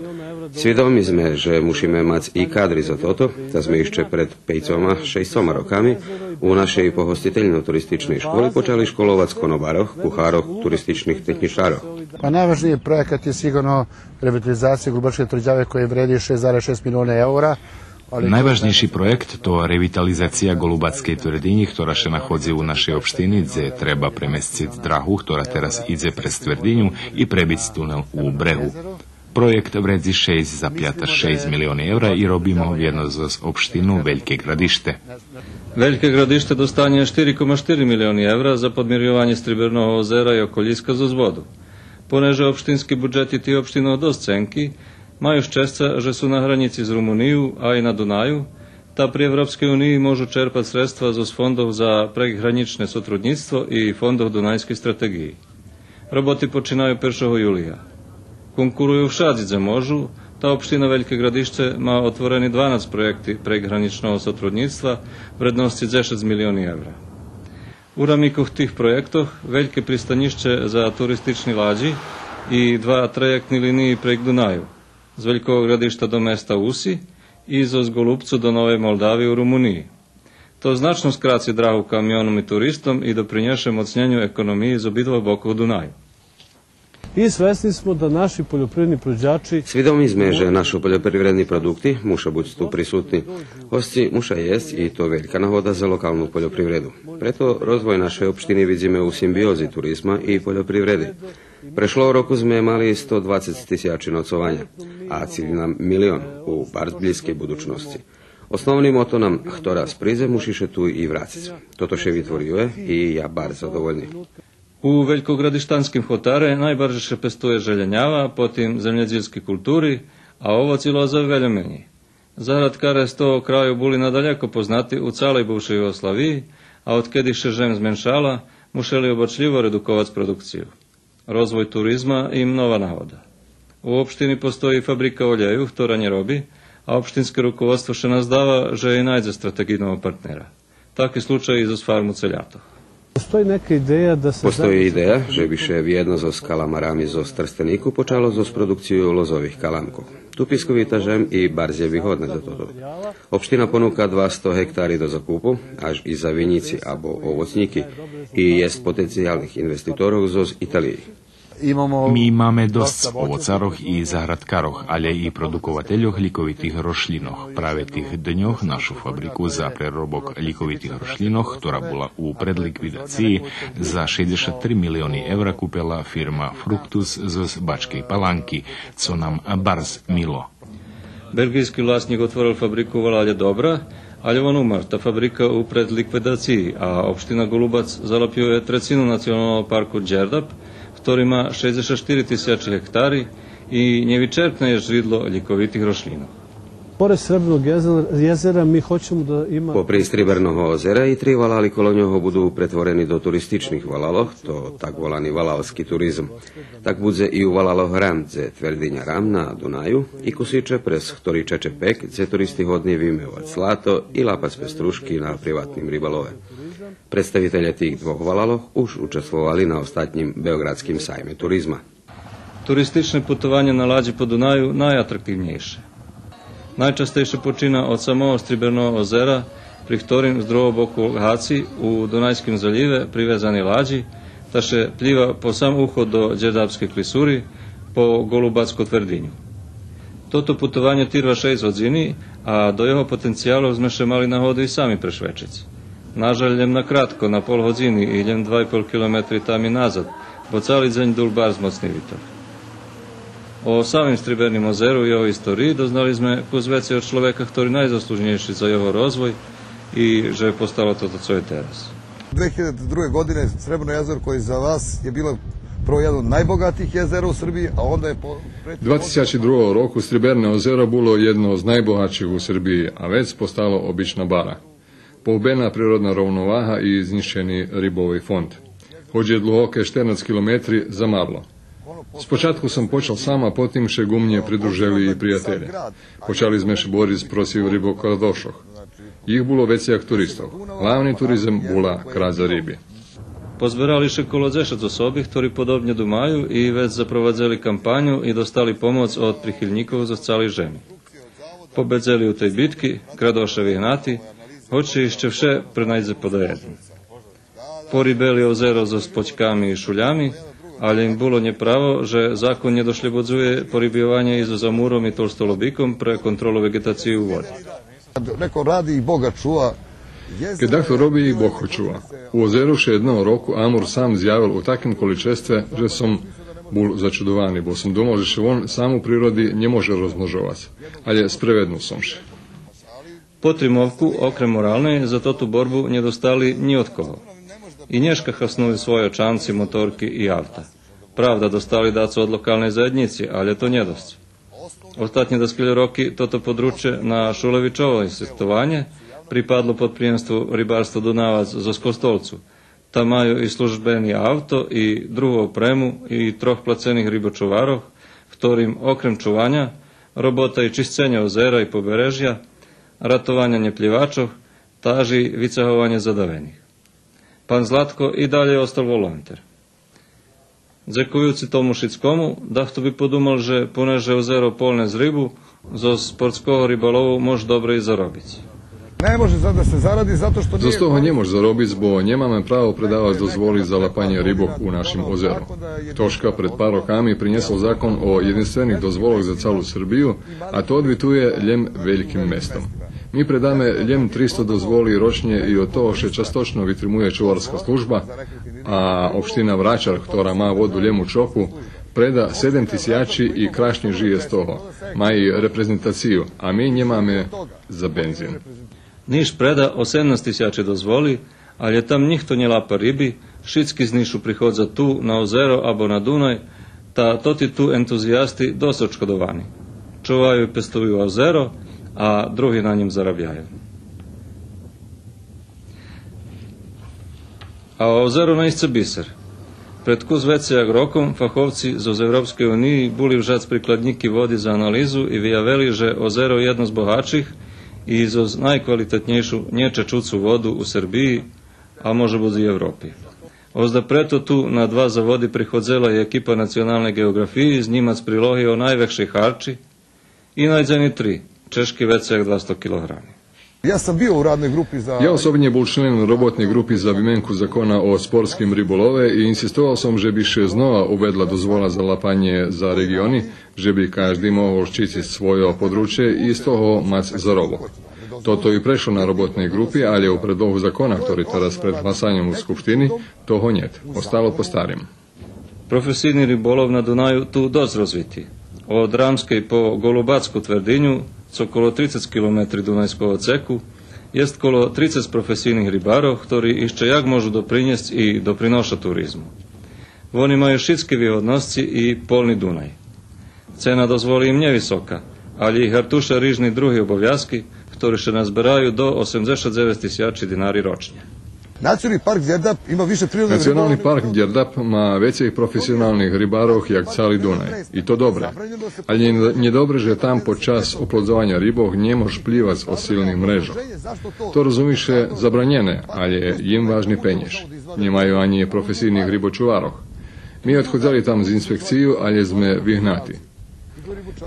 Свидоми зме же мушиме мац и кадри за тото, та зме ище пред пейцома, шейсцома роками у нашей погостительно-туристичней школи почали школовац конобарох, кухарох, туристичних технїчарох. Pa najvažniji projekat je sigurno revitalizacija Golubačke tvrđave koja vredi šest zarez šest miliona eura. Найважнїйши проєкт то ревитализация Голубацкей твердинї, хтора ше находзи у нашей општини, дзе треба премесциц драгу, хтора тераз идзе през твердиню, и пребиц тунел у брегу. Проєкт вредзи шейсц запяташ шейсц милиони евра и робиме го вєдно зоз општину Вельке Градиште. Вельке Градиште достанє штири кома штири милиони евра за подмирйованє Стриберного озера и околїска зоз воду. Понеже општински буджети тих општинох досц ценки, маю щесца же су на гранїци з Румунию, а и на Дунаю, та при Европскей униї можу черпац средства зоз фондох за прекгранїчне сотруднїцтво и фондох Дунайскей стратеґиї. Роботи починаю першого юлия. Конкурую вшадзи дзе можу, та општина Вельке Градишце ма отворени дванац проєкти прекгранїчного сотруднїцтва вредносци дзешец милиони евра. У рамикох тих проєктох вельке пристанїще за туристични ладї и два траєктни линиї прейґ Дунаю, з Велького Градишта до места Уси и зоз Голубцу до Новей Молдави у Румуниї. То значно скраци драгу камионом и туристом и допринєше моцнєню економиї з обидва бокох Дунаю. И свесни смо да наши польопривредни произвођачи... Свидоми зме же нашо польопривредни продукти муша буц ту присутни. Госци муша єсц и то велька нагода за локалну польопривреду. Прето розвой нашей општини видзиме у симбиози туризма и польопривреди. Прешлого року зме мали сто двацец тисячи ноцованя, а циль нам милион у барз блїзкей будучносци. Основни мото нам: хто раз придзе, муши ше ту и врациц. Тото ше витворює и я барз задовольни. У велькоградиштанским хотаре найбарже ше пестує желєнява, потим землєдїлски култури, а овоци лоза вельо менєй. Заградкаре з того краю були надаляко познати у цалей бувшей Югославиї, а одкеди ше жем зменшала, мушели обачлїво редуковац продукцию. Розвой туризма им нова нагода. У општини постої фабрика олєю, хтора нє роби, а општинске руководство ше наздава же и найдзе стратеґийного партнера. Таки случай и зоз фарму целятох. Постої нека идея да се... Постої идея же би ше вєдно зоз каламарами зоз Трстенику почало зоз продукцию лозових каламкох. Ту писковита жем и барз є вигодна за тото. Општина понука двасто гектари до закупу, аж и за винїци або овоцнїки, и єст потенциялних инвеститорох зоз Италиї. Ми маме досц овоцарох и заградкарох, алє и продуковательох лїковитих рошлїнох. Праве тих дньох нашу фабрику за преробок лїковитих рошлїнох, хтора була у предликвидациї, за шейдзешат три милиони евра купела фирма Фруктус зоз Бачкей Паланки, цо нам барз мило. Белґийски власнїк отворел фабрику у валалє Добра, алє вон умар, та фабрика у предликвидациї, а општина Голубац залапює трецину Националного парку Дєрдап, хтори ма шейдзешат штири тисячи гектари и нєвичерпне є жридло лїковитих рошлїнох. Pored Srebrnog jezera, jezera, mi hoćemo da ima Попри Стриберного озера и три валали коло нього буду претворени до туристичних валалох, то так волани валалски туризм. Так будзе и у валалох Рам, дзе твердиня Рам на Дунаю, и кусиче през хтори чече Пек, дзе туристи годни вимивац лато и лапац пеструшки на приватним рибалове. Представителє тих двох валалох уж участвовали на остатнїм Беоґрадским сайме туризма. Туристичне путованє на ладжи по Дунаю найатрактивнєйше. Найчастейше почина од самого Стриберного озера, при хторим з другого боку Гаци у Дунайским залїве привезани ладжи, та ше плїва по сам уход до Дєрдапскей клисури, по Голубацку твердиню. Тото путованє тирва шейсц годзини, а до його потенциялох зме ше мали нагоду и сами прешвечиц. Нажаль, лєм на кратко, на пол годзини и лєм два и пол километри там и назад, бо цали дзень дул барз моцни витер. О самим Стриберним озеру и його историї дознали зме кус вецей од чловека хтори найзаслужнєйши за його розвой и же постало тото цо є тераз. Dve hiljade druge godine Srebrno jezero, koje za vas je bilo prvo jedno od najbogatijih jezera u Srbiji, a onda je po-, Два тисячи другого року Стриберне озеро було єдно з найбогатших у Сербиї, а вец постало обична бара. Погубена природна ровновага и знїщени рибови фонд. Гоч є длугоке штернац километри, замарло. Спочатку сом почал сам, а потим ше ґу мнє придружели и приятелє. Почали зме ше бориц спротив рибокрадошох. Їх було вецей як туристох. Главни туризем була крадза риби. Позберали ше коло дзешец особи, хтори подобнє думаю и вец запровадзели кампаню и достали помоц од прихильнїкох зоз цалей жеми. Победзели у тей битки, крадоше вигнати, гоч ище вше пренайдзе подаєдно. Порибели озеро зоз почками и шулями, алє им було нєправо же закон нє дошлєбодзує порибйованє и зоз амуром и толстолобиком пре контролу веґетациї у води. Neko radi i Boga čuva. Кед дахто роби, и Бог го чува. У озеру ше єдного року амур сам зявел у таким количестве же сом бул зачудовани, бо сом думал же ше вон сам у природи нє може розмножовац. Алє спреведнул сом ше. Потримовку, окрем моралней, за тоту борбу нє достали нї од кого. И нєшка хасную свойо чамци, моторки и авта. Правда, достали дацо од локалней заєднїци, алє то нєдосц. Остатнї даскельо роки тото подручє на Шулевичово инсистованє припадло подприємству Рибарство Дунавац зоз Костолцу. Та маю и службени авто, и другу опрему, и трох плацених рибочоварох, хторим, окрем чуваня, робота и чисценє озера и побережя, ратованє нєплївачох, таж и вицагованє задавених. Пан Златко и далєй остал волонтер. Дзекуюци тому шицкому, дахто би подумал же, понеже озеро полне з рибу, зоз спортского рибалову мож добре и заробиц. Ne može za da se zaradi zato što nije Зоз того нє мож заробиц, бо нємаме право предавац дозволи за лапанє рибох у нашим озеру. Хтошка пред пар роками принєсол закон о єдинствених дозволох за цалу Сербию, а то одвитує лєм вельким местом. Ми предаме лєм тристо дозволи рочнє и од того ше часточно витримує човарска служба, а општина Врачар, хтора ма воду лєм у чопу, преда седем тисячи и крашнє жиє з того. Ма и репрезентацию, а ми нємаме за бензин. Ниш преда осемнац тисячи дозволи, алє там нїхто нє лапа риби, шицки з Нишу приходза ту на озеро або на Дунай, та тоти ту ентузиясти досц одшкодовани. Чуваю и пестую озеро, а други на нїм зарабяю. А озеро наисце бисер. Пред кус вецей як роком фаховци зоз Европскей униї були вжац прикладнїки води за анализу и виявели же озеро єдно з богатших и зоз найквалитетнєйшу нєчечуцу воду у Сербиї, а може буц и Европи. Озда прето ту на два заводи приходзела и екипа Националней ґеоґрафиї знїмац прилоги о найвекшей харчи и найдзени три, чежки вецей як двасто килоґрами. Ja sam bio u radnoj grupi za... Я особнє бул членом роботней ґрупи за вименку закона о спортским риболове и инсистовал сом же би ше знова уведла дозвола за лапанє за реґиони, же би кажди могол щициц свойо подручє и з того мац заробок. Тото и прешло на роботней ґрупи, алє у предлогу закона, хтори тераз пред гласаньом у Скупштини, того нєт. Остало по старим. Професийни риболов на Дунаю ту досц розвити. Од Рамскей по Голубацку твердиню, цо коло трицец километри Дунайского цеку, єст коло трицец професийних рибарох, хтори ище як можу допринєсц и доприноша туризму. Вони маю шицки вигодносци и полни Дунай. Цена дозволи им нє висока, алє их гартуша рижни други обовязки, хтори ше назбераю до осемдзешат дзевец тисячи динари рочнє. Nacionalni park Đerdap ima više prirodnih Национални ribolova парк Дєрдап ма вецей професионалних рибарох як цали Дунай. И то добре. Алє нє, нє добре же там под час оплодзованя рибох нє мож плївац о силних мрежох. То, розуми ше, забранєне, алє им важни пенєж. Нє маю анї професийних рибочуварох. Ми одходзели там з инспекцию, алє зме вигнати.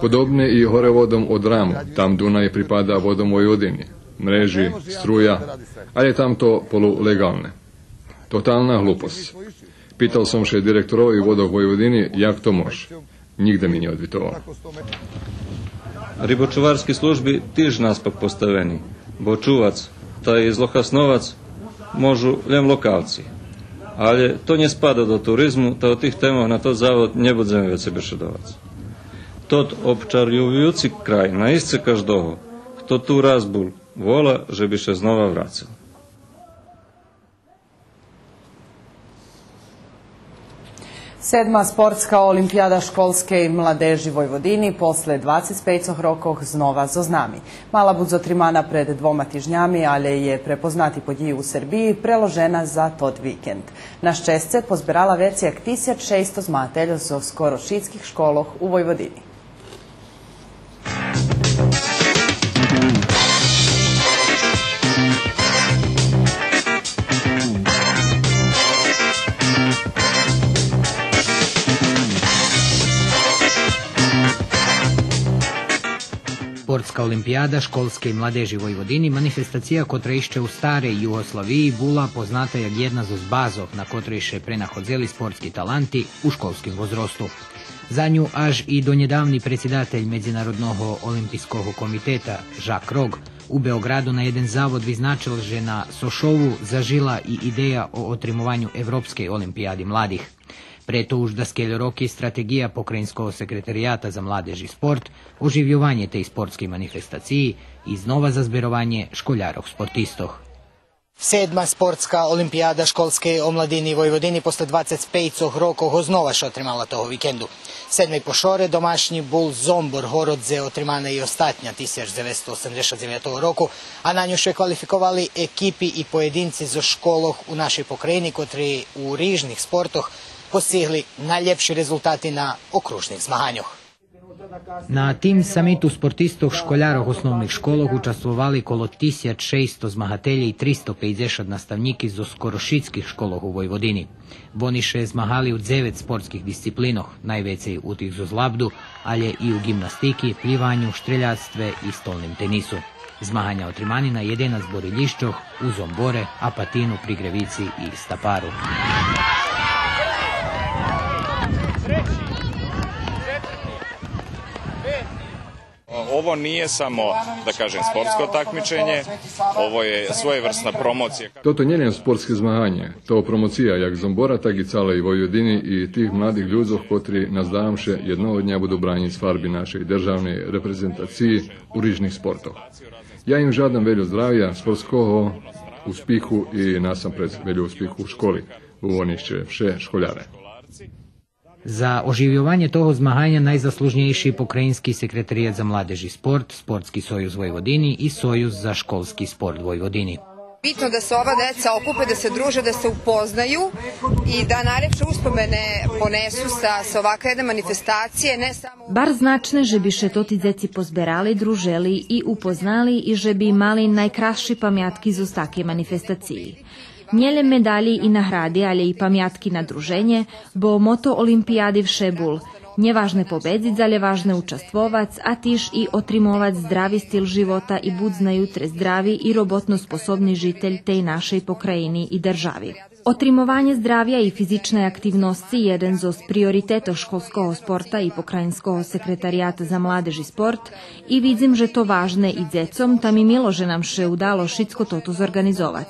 Подобне и горе водом од Раму, там Дунай припада водом Войводини. Мрежи, струя, алє там то полулеґалне. Тотална глупосц. Питал сом ше директорови Водох Войводини як то мож. Нїґда ми нє одвитовал. Рибочуварски служби тиж наспак поставени, бо чувац та и злохасновац можу лєм локалци. Алє то нє спада до туризму, та о тих темох на тот завод нє будземе вецей бешедовац. Тот обчарююци край наисце каждого, хто ту раз бул, вола же би ше знова врацел. Седма спортска олимпияда школскей младежи Войводини после двацец пейцох рокох знова зоз нами. Мала буц отримана пред двома тижнями, алє є пре познати подїї у Сербиї преложена за тот викенд. На щесце, позберала вецей як тисяч шейсто змагательох зоз скоро шицких школох у Войводини. Спортска олимпияда школскей младежи Войводини манифестация котра ище у старей Югославиї була позната як єдна зоз базох на котрей ше пренаходзели спортски таланти у школским возросту. За ню аж и донєдавни предсидатель Медзинародного олимпийского комитета Жак Рок у Беоґраду на єден завод визначел же на Сошову зажила и идея о отримованю Европскей олимпияди младих. Прето уж даскельо роки стратеґия Покраїнского секретарията за младеж и спорт, оживйованє тей спортскей манифестациї и знова зазберованє школярох спортистох. Седма спортска олимпияда школскей омладини Войводини после двацец пейцох рокох ознова ше отримала того викенду. Седмей по шоре домашнї бул Зомбор, город дзе отримана и остатня тисяч дзевецсто осемдзешат дзевятого року, а на ню ше квалификовали екипи и поєдинци зоз школох у нашей покраїни, котри у рижних спортох постигли найлєпши резултати на окружних змаганьох. На тим самиту спортистох школярох основних школох участвовали коло тисяч шейсто змагателє и тристо пейдзешат наставнїки зоз скоро шицких школох у Войводини. Вони ше змагали у дзевец спортских дисциплинох, найвецей у тих зоз лабду, алє и у ґимнастики, плїваню, штреляцтве и столним тенису. Змаганя отримани на єденац борелїщох у Зомборе, Апатину, Пригревици и Стапару. Ovo nije samo, da kažem, sportsko takmičenje, ovo je svojevrsna promocija. Тото нє лєм спортске змаганє, то промоция як Зомбора, так и цалей Войводини и тих младих людзох котри, наздавам ше, єдного дня буду бранїц фарби нашей державней репрезентациї у рижних спортох. Я им жадам вельо здравя, спортского успиху и насампредз вельо успиху у школи, бо вони ище вше школяре. За оживйованє того змаганя найзаслужнєйши Покраїнски секретарият за младеж и спорт, Спортски союз Войводини и Союз за школски спорт Войводини. Bitno da se ova deca okupe, da se druže, da se upoznaju i da najlepše uspomene ponesu sa, sa ovakve jedne manifestacije, ne samo... Барз значне же би ше тоти дзеци позберали, дружели и упознали и же би мали найкрасши памятки зоз такей манифестациї. Нє лєм медалї и награди, алє и памятки на друженє, бо мото олимпияди вше бул: Нє важне победзиц, алє важне участвовац, а тиж и отримовац здрави стил живота и буц на ютре здрави и роботно способни житель тей нашей покраїни и держави. Отримованє здравя и физичней активносци єден зоз приоритетох школского спорта и Покраїнского секретарията за младеж и спорт и видзим же то важне и дзецом, та ми мило же нам ше удало шицко тото зорґанизовац.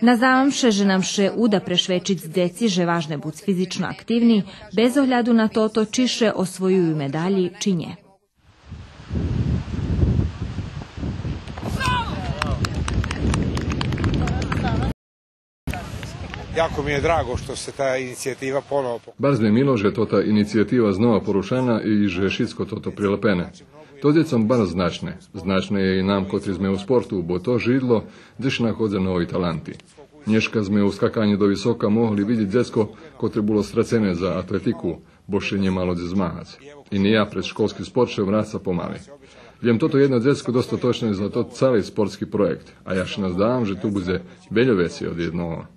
Наздавам ше же нам ше уда прешвечиц дзеци же важне буц физично активни, без огляду на тото чи ше освоюю медалї чи нє. Jako mi je drago što se ta inicijativa ponovo pokrenula. Барз ми мило же тота инициятива знова порушана и же шицко тото прилапене. То дзецом барз значне. Значне є и нам котри зме у спорту, бо то жидло дзе ше находза нови таланти. Нєшка зме у скаканю до висока могли видзиц дзецко котре було страцене за атлетику, бо ше нє мало дзе змагац. И нє я пред школски спорт ше враца помали. Лєм тото єдно дзецко достаточне за тот цали спортски проєкт, а я ше наздавам же ту будзе вельо вецей од єдного.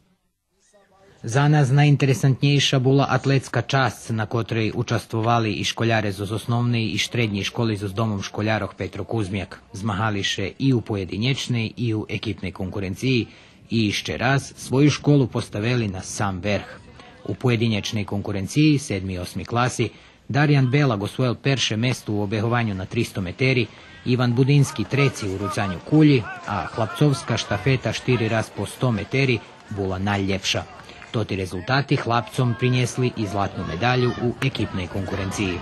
За нас найинтересантнєйша була атлетска часц, на котрей участвовали и школяре зоз Основней и Штреднєй школи зоз Домом школярох „Петро Кузмяк”. Змагали ше и у поєдинєчней, и у екипней конкуренциї, и ище раз свою школу поставели на сам верх. У поєдинєчней конкуренциї, седми и осми класи, Дарян Белак освоєл перше место у обегованю на тристо метери, Иван Будински треци у руцаню кулї, а хлапцовска штафета штири раз по сто метери була найлєпша. Тоти резултати хлапцом принєсли и златну медалю у екипней конкуренциї.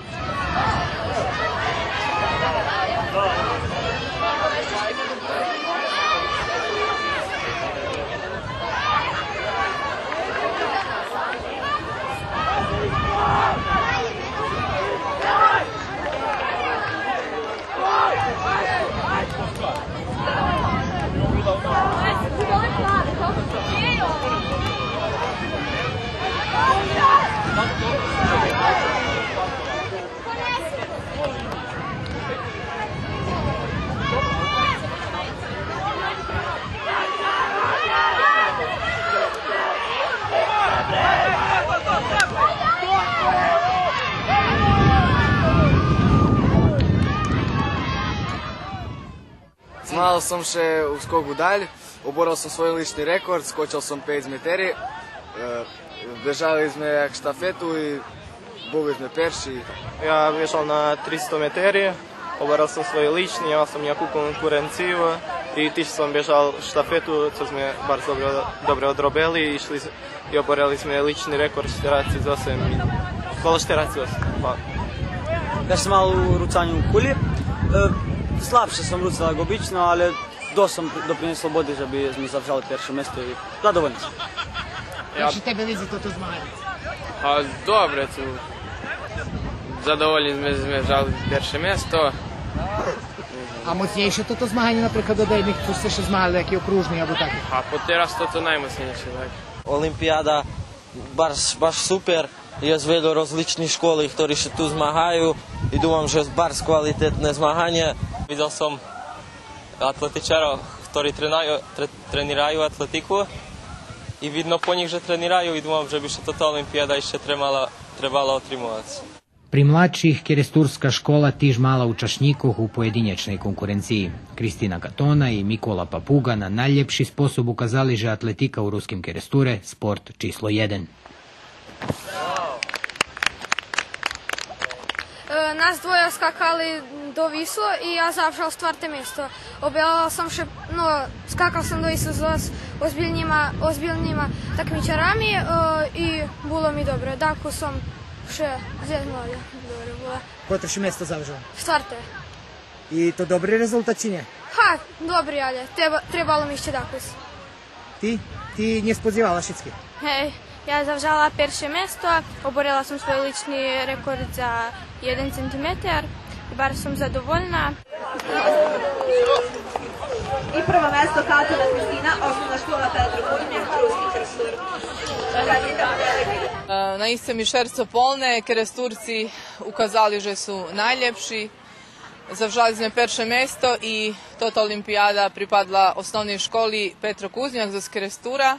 Змагал сом ше у скоку даль, оборел сом свой лични рекорд, скочел сом пейц метери, е, бежали зме як штафету и були зме перши. Я бежал на тристо метери, оборел сом свой лични, нємал сом нїяку конкуренцию и тиж сом бежал штафету, цо зме барз добре, добре одробели и шли з-, и оборели зме лични рекорд штерацец осем, коло штерацец осем. Ба. Я сом мал у руцаню кулї. Е, слабше сом руцал як обично, але досц сом допринєсол боди же би зме завжали перше место и задовольни сом. Як ше тебе видзи тото змаганє? А, добре, цо задовольни зме, зме взяли перше место. А моцнєйше тото змаганє, наприклад, од иних, цо сце ше змагали, яки окружни або таки? А потераз тото наймоцнєйше, так. Олимпияда баш, баш супер. Єст вельо розлични школи хтори ше ту змагаю и думам же барз квалитетне змаганє. Видзел сом атлетичарох хтори тренираю, тре-, тренираю атлетику и видно по нїх же тренираю и думам же би ше тота олимпияда ище требала, требала отримовац. При младших керестурска школа тиж мала учашнїкох у поєдинєчней конкуренциї. Кристина Катона и Микола Папуґа на найлєпши способ указали же атлетика у Руским Керестуре спорт число єден. Е, нас двоє скакали довисло и я завжал штварте место. Обелал сом ше, но, скакал сом довисло зоз озбильнима, озбильнима такмичарами, е, и було ми добре. Дакус сом ше зеґнал, добре було. Котре ши место завжал? Штварте. И то добри резултат чи нє? Ха, добри, алє треба, требало ми ище дакус. Ти? Ти нє сподзивала шицки? Гей, я завжала перше место, оборела сом свой лични рекорд за єден центиметар и барз сом задовольна. И прво место Катона Кристина, Основна школа „Петро Кузмяк”, Руски Керестур. Е, наисце ми шерцо полне, Керестурци указали же су найлєпши. Завжали зме перше место и тота олимпияда припадла Основней школи „Петро Кузмяк” зоз Керестура.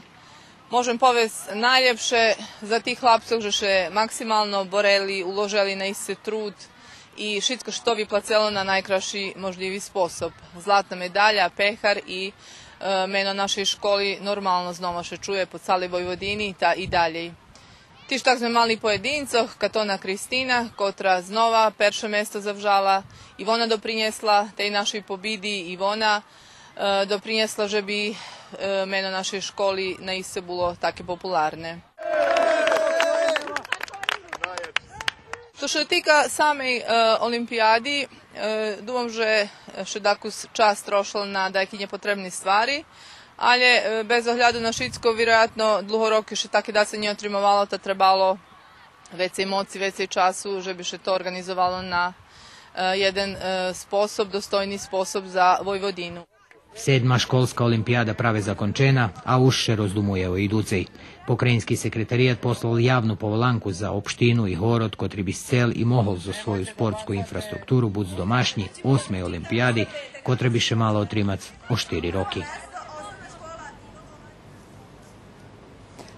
Можем повесц найлєпше за тих хлапцох же ше максимално борели, уложели наисце труд и шицко ше то виплацело на найкрасши можлїви способ. Златна медаля, пехар и, е, мено нашей школи нормално знова ше чує по цалей Войводини та и далєй. Тиж так зме мали поєдинцох, Катона Кристина, котра знова перше место завжала, и вона допринєсла тей нашей побиди, и вона, е, допринєсла же би, е, мено нашей школи наисце було таке популарне. Цо ше тика самей, е, олимпияди, е, думам же ше дакус час трошел на даяки нєпотребни ствари, алє, е, без огляду на шицко, вироятно, длуго роки ше таке даце нє отримовало, та требало вецей моци, вецей часу, же би ше то орґанизовало на, е, єден, е, способ, достойни способ за Войводину. Седма школска олимпияда праве закончена, а уж ше роздумує о идуцей. Покраїнски секретарият послал явну поволанку за општину и город, котри би сцел и могол зоз свою спортску инфраструктуру буц домашнї осмей олимпияди, котра би ше мала отримац о штири роки.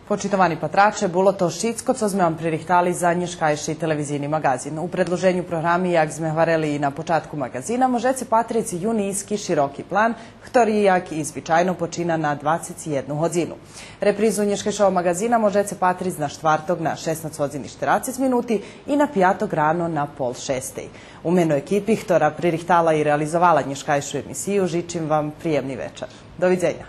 Почитовани патраче, було то шицко цо зме вам пририхтали за нєшкайши телевизийни маґазин. У предлуженю програми, як зме гварели и на початку маґазина, можеце патриц юнийски широки план, хтори, як и звичайно, почина на двацец єдну годзину. Репризу нєшкайшого маґазина можеце патриц на штварток на шеснац годзин и штерацец минути и на пияток рано на пол шестей. У мено екипи хтора пририхтала и реализовала нєшкайшу емисию, жичим вам приємни вечар. Довидзеня.